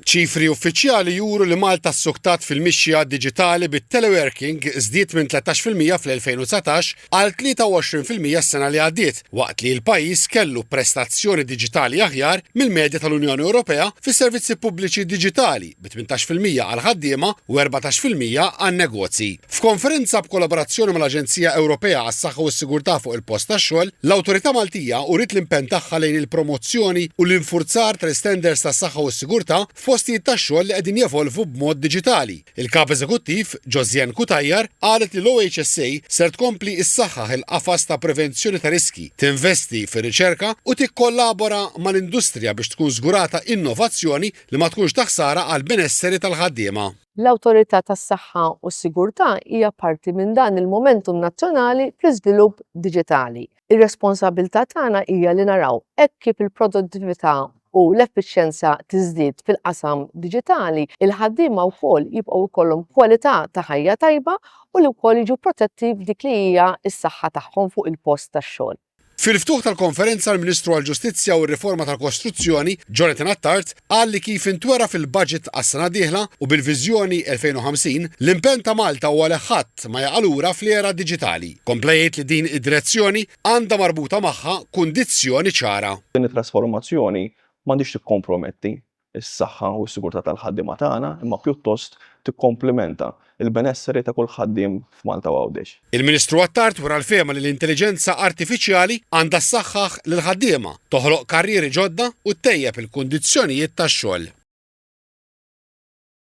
Ċifri uffiċjali juru li Malta ssuktat fil-mixja diġitali bit-teleworking żdied minn 13% fl-2019 għal 23% s-sena li għaddiet, waqt li l-pajjiż kellu prestazzjoni diġitali aħjar mill-medja tal-Unjoni Ewropea fis-servizzi pubbliċi diġitali, bi 18% għall-ħaddiema u 14% għan-negozji. F'konferenza b'kollaborazzjoni mal-Aġenzija Ewropea għas-Saħħa u s-Sigurtà fuq il-Post tax-Xogħol, l-Awtorità Maltija uriet l-impenn tagħha lejn il-promozzjoni u l-infurzar tal-istandards tas-saħħa u s-sigurtà f'postijiet tax-xogħol li qegħdin jevolvu b'mod diġitali. Il-Kap Eżekuttiv, Josianne Cutajar, qalet li l-OHSA ser tkompli ssaħħaħ il-qafas ta' prevenzjoni ta' riskji, tinvesti fir-riċerka u tikkollabora mal-industrija biex tkun żgurata innovazzjoni li ma tkunx ta' ħsara għall-benesseri tal-ħaddiema. L-Awtorità tas-Saħħa u s-Sigurtà hija parti minn dan il-momentum nazzjonali fl-iżvilupp diġitali. Ir-responsabbiltà tagħna hija li naraw hekk kif il-produttività u l-effiċjenza tiżdied fil-qasam diġitali, il-ħaddiema wkoll jibqgħu jkollhom kwalità ta' ħajja tajba u li wkoll jiġu protetti f'dik li hija s-saħħa tagħhom fuq il-post tax-xogħol. Fil-ftuħ tal-konferenza l-Ministru għall-Ġustizzja u r-Riforma tal-Kostruzzjoni, Jonathan Attard, qal li kif intwera fil-budget għas-sena d-dieħla u bil-Viżjoni 2050, l-impenn ta' Malta huwa li ħadd ma jaqa' lura fl-era diġitali. Kompla jgħid li din id-direzzjoni għandha marbuta magħha kundizzjoni ċara. Din it-trasformazzjoni m'għandhiex tikkomprometti s-saħħa u s-sigurtà tal-ħaddiema tagħna, imma pjuttost tikkomplimenta l-benesseri ta' kull ħaddiem f'Malta u Għawdex. Il-Ministru Attard wera l-fehma li l-intelliġenza artifiċjali għandha ssaħħaħ lill-ħaddiema, toħloq karrieri ġodda u ttejjeb il-kundizzjonijiet tax-xogħol.